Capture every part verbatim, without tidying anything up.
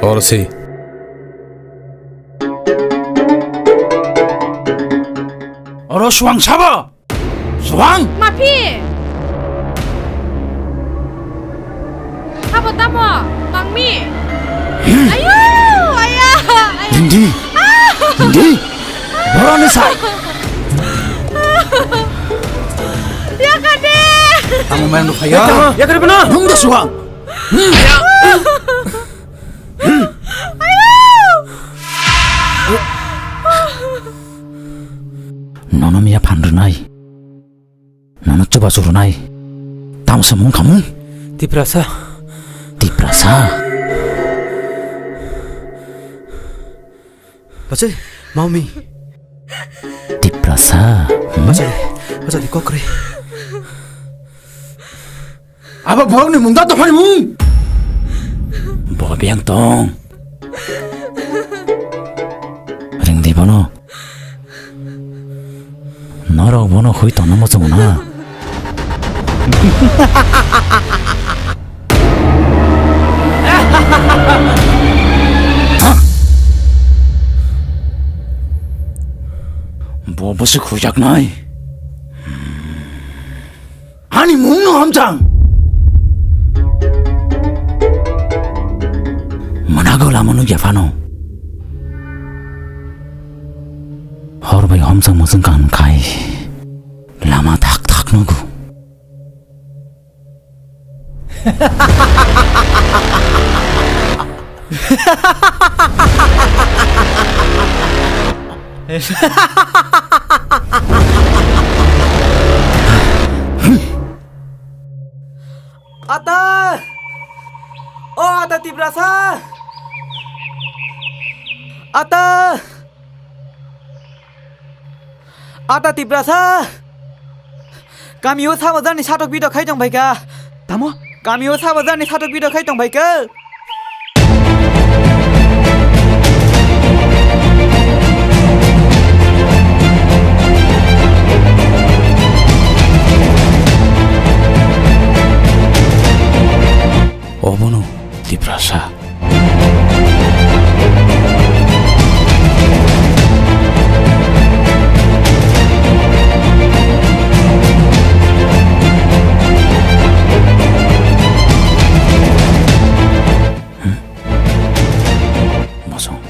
Oro si. Oro suang sabo? Suang? Maphi! Abo tamo? Mangmi? Hmm. Ayo! Aya! Aya! Dindi! Ah! Dindi! Boroni sai! Yakade! Tamo main rupaya? Yakade bana! Nung da suang! Hmm. Ayo! Nono miya phan rwnai. Nono chubachu rwnai. Tamo se mung khamung? Tiprasa. Tiprasa? Bache, maumi. Tiprasa. Hmm? Bache, bache, kokre. Abo borokni mung da dophani mung. Bo biyang tong. Ringdi bono. Norok bono hui tongna muchungo na. Bo bwswk huijaknai. Ani mungno hamchang. Mwnago lama nukya phano. Hor bai homchang muchung kang khai lama thak thak nugo. Ata! O Ata Tiprasa! Ata! Ata Tiprasa! Kamio sabo jani satok bidok khai tong phaikha. Tamo? Kamio sabo jani satok bidok khai tong phaikha. Obono Tiprasa. Bosong.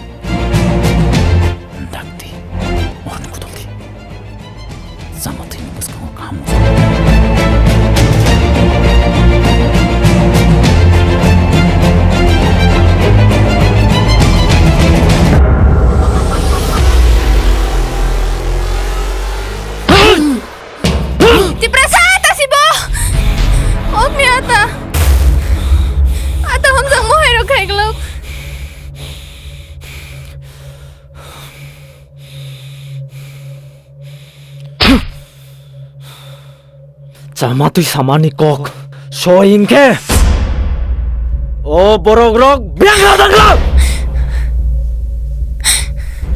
Dakti. Orni kutuldi. Chama thwini bwskango kaham. Tiprasa, ata sibo! Okni ata! Ata hamjak mohai rok khai glak. Chama twi samani kok soi hinkhe o borok rok biyang rajak rok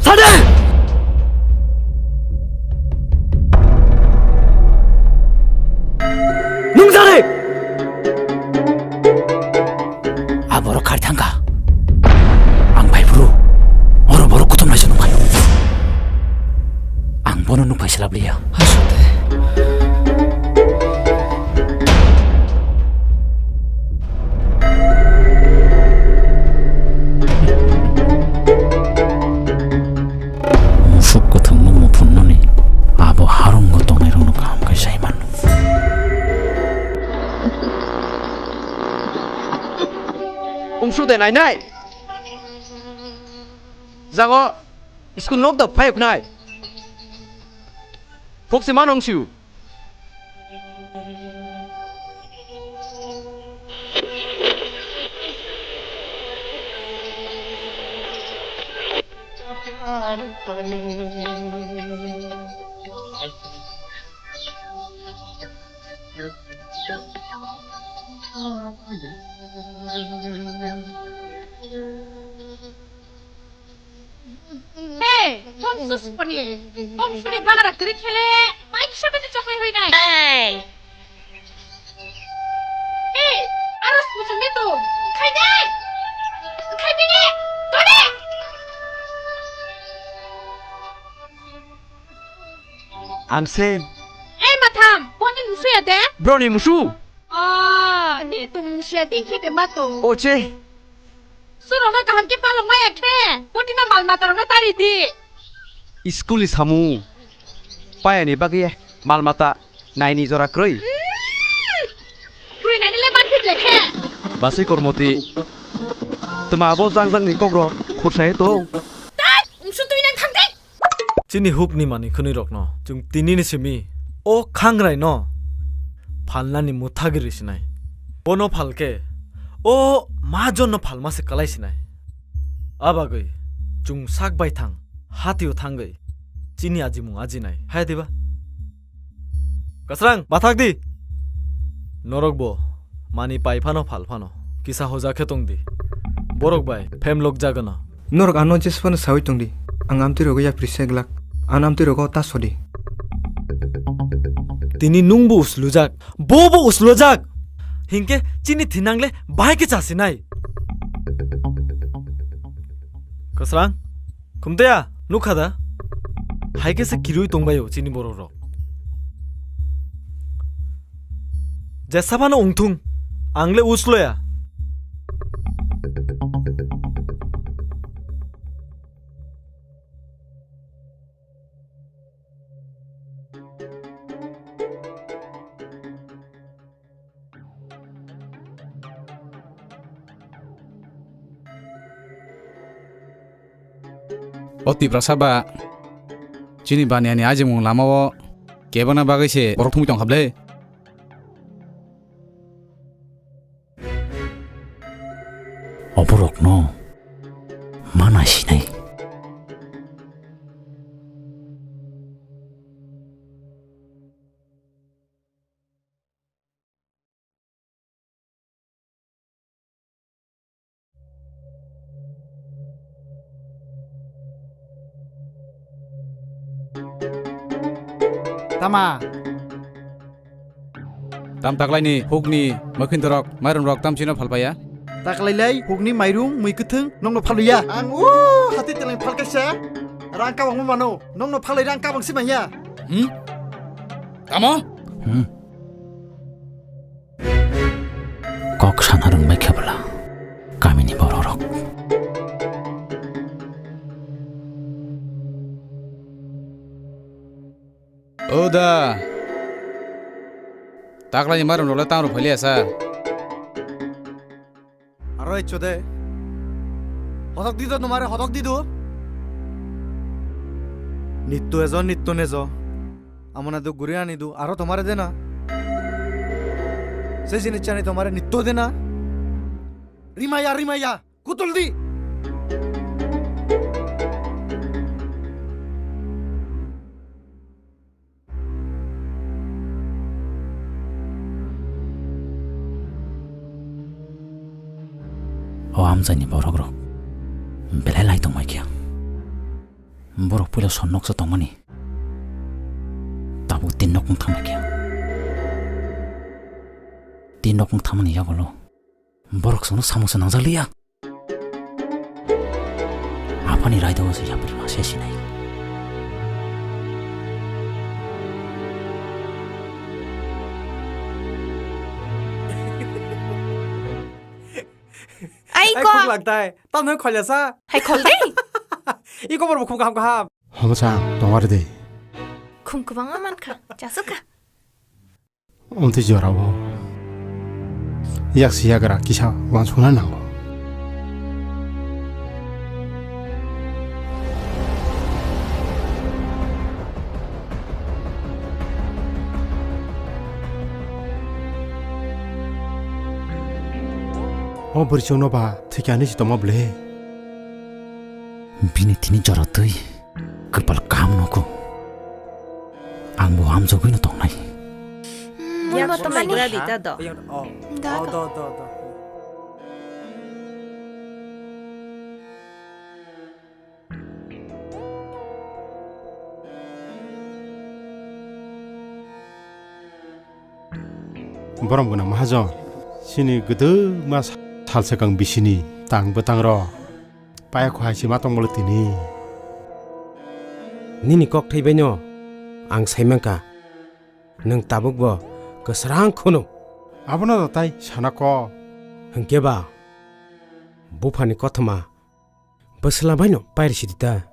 sade. Nung sade. A borok kari thangkha. Ang phai phuru oro borok kuthum naisa nukhaio. Ang bono nukphai swlap liya. Aswk de. Musuk kwthwngno muphunmani abo harungo tongnairokno kaham khe sai mano. Wngsu de nainai. Jago school nok da phai uknai. Phok se mano wngsu. Hey, tong sus pori. Tong suri bana rak tiri khele, mai kisa bete chokri hoi nai. Hey. Hey, aras muchung ni to. Khaidi! Khaidi! Tode! Ang se. Ei matham, boni musuya de? Broni musu. Oh, ni tung musuya de khe de mato. O che. Surokno kaham khe palok maya khe, botino mal mata rokno tari di. School ni samu payani bagwi mal mata naini jora kwrwi. Kwrwi naini le ban khe je khe. Basui Kormoti, twma abo jang jang ni kok rok khursa he tong. Tai, umsu twi nang thang de. Chini hukni manwi khwnwi rokno chwng tini ni simi o khangrai no phalnani muthagwi rwi sinai. Bono phalkhe o majon no phalma se kalai sinai. Abagwi chwng sak bai thang, hatio thangwi chini ajimung ajinai. Hai diba? Kwsrang, bathak di! Norok bo mani pai phano phal phano kisa hoja khe tong di. Borok bai phem lok jagano. Norok ano jesa phano saui tong di. Ang amtwi rogo yapri se glak. Ano amtwi rogo ta sodi. Tini nung bo uslujak, bo bo uslujak. Hinkhe chini thinang le bahai khe chasinai. Kwsrang, khumtaya, nukha da? Hai khe se kirui tongbaio chini borok rok. Jesa phano wngthung, ang le usloya. O Tiprasa ba, chini baniani ajimung lamao kebana bagwi se borok thumwi tong kha ble. Oborokno mana sinai. Tama? Tam taklaini hukni mwkhwindorok mairum rok tam chino phalpaiya? Taklailai hukni mairum mwi kwthwng nokno phaluya. Ang o hati teleng phalkaisa rang kabangma mano, nokno phalai rang kabang si manya. Hmm? Tamo? Hmm. Kok sana rwngbai khe bwla kamini bororok. O da. Taklaini mairum rok le tang rw phailiya sa. Aro echo de. Hodok di do tomare, hodok di do. Nitto ejo, nitto nejo. Amone do guri ani do, aro tomare dena. Se jinis chani tomare nitto dena. Rimaya, rimaya, kutul di. O amchaini borok rok belai lai tongmai khe. Borok puila son noksa tongmani. Tabuk tin nok wng thangmai khe. Tin nok wng thangmani yagulo borok chwngno samungsa nangjakliya. Aphani raida o se yapri ma se sinai. Ai Ai, ko. Khuk lak dai. Tam noi khol ya sa. Hai khol dai. I ko bor bo khuk ham ham. Homo sa tongwar de. Khum kwbang man kha. Jasuk kha. Omtwi jorao yak si yagra kisa uansukna nango. O bwrwichwngno ba thwikya hinwi se tongma ble? Bini thini jora twi kwpal kaham nugo. Ang bo hamjagwino tongnai. Hmm, yak mui bo sung tomani. Naigra di ta do. Yang, oh. Da oh, ko. Do, do, do. Borom gwnang mahajon, chini gwdwma sa-, Salsa kang bisini tang bwtang ro. Paya kho hai se ma tong bolo tini. Nini kok thai baino ang sai mankha. Nwng tabuk bo kwsrang khunu. Abono da tai sana ko. Hwnkhe ba buphani kothoma bwsla baino pairi sidi ta.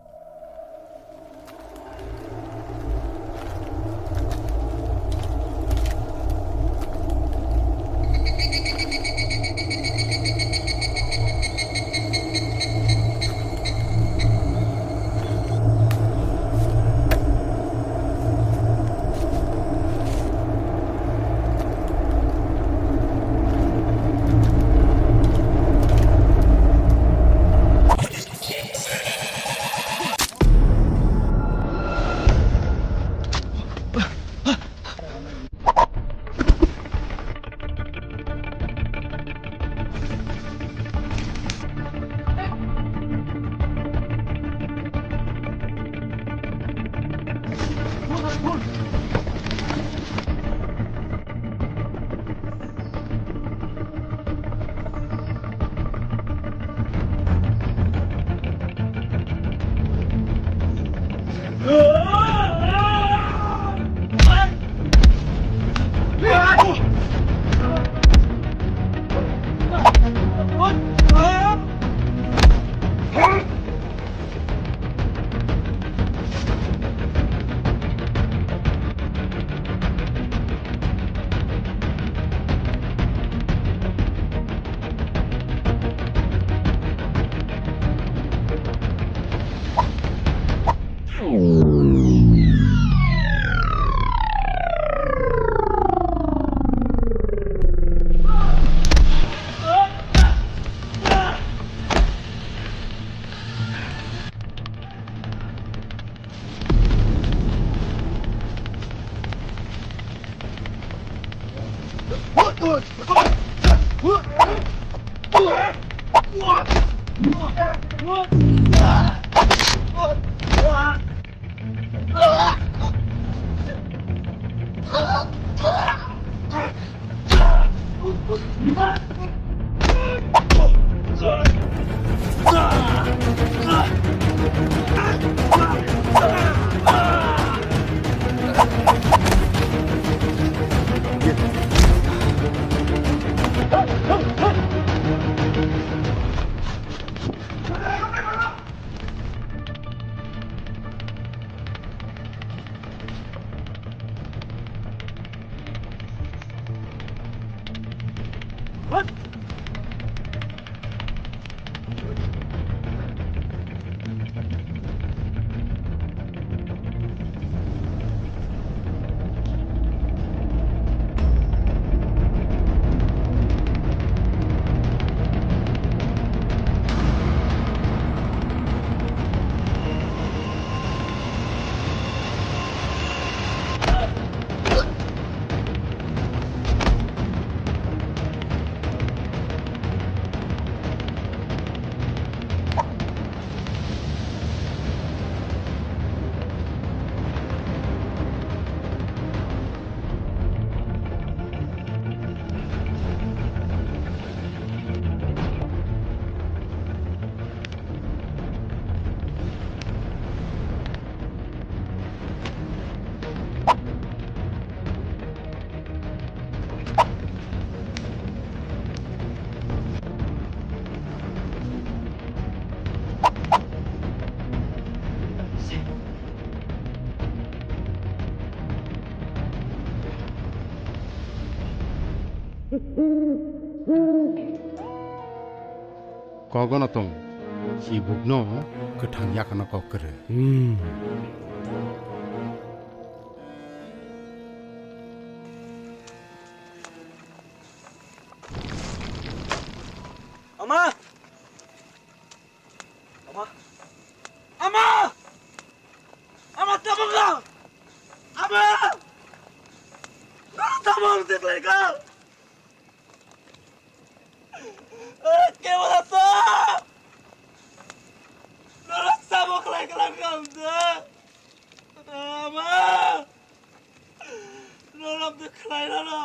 Kogono tong, chibukno kwthang yakano kok kwrwi. Hmm. Ama! Ama! Ama! Ama, tabuk kha! Ama! Tabuk tiklai kha! Kebo da to! Norok tabuk khlai khlai kha wngda! Ama! Norok de khlai rano!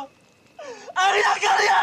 Ang yakar ya!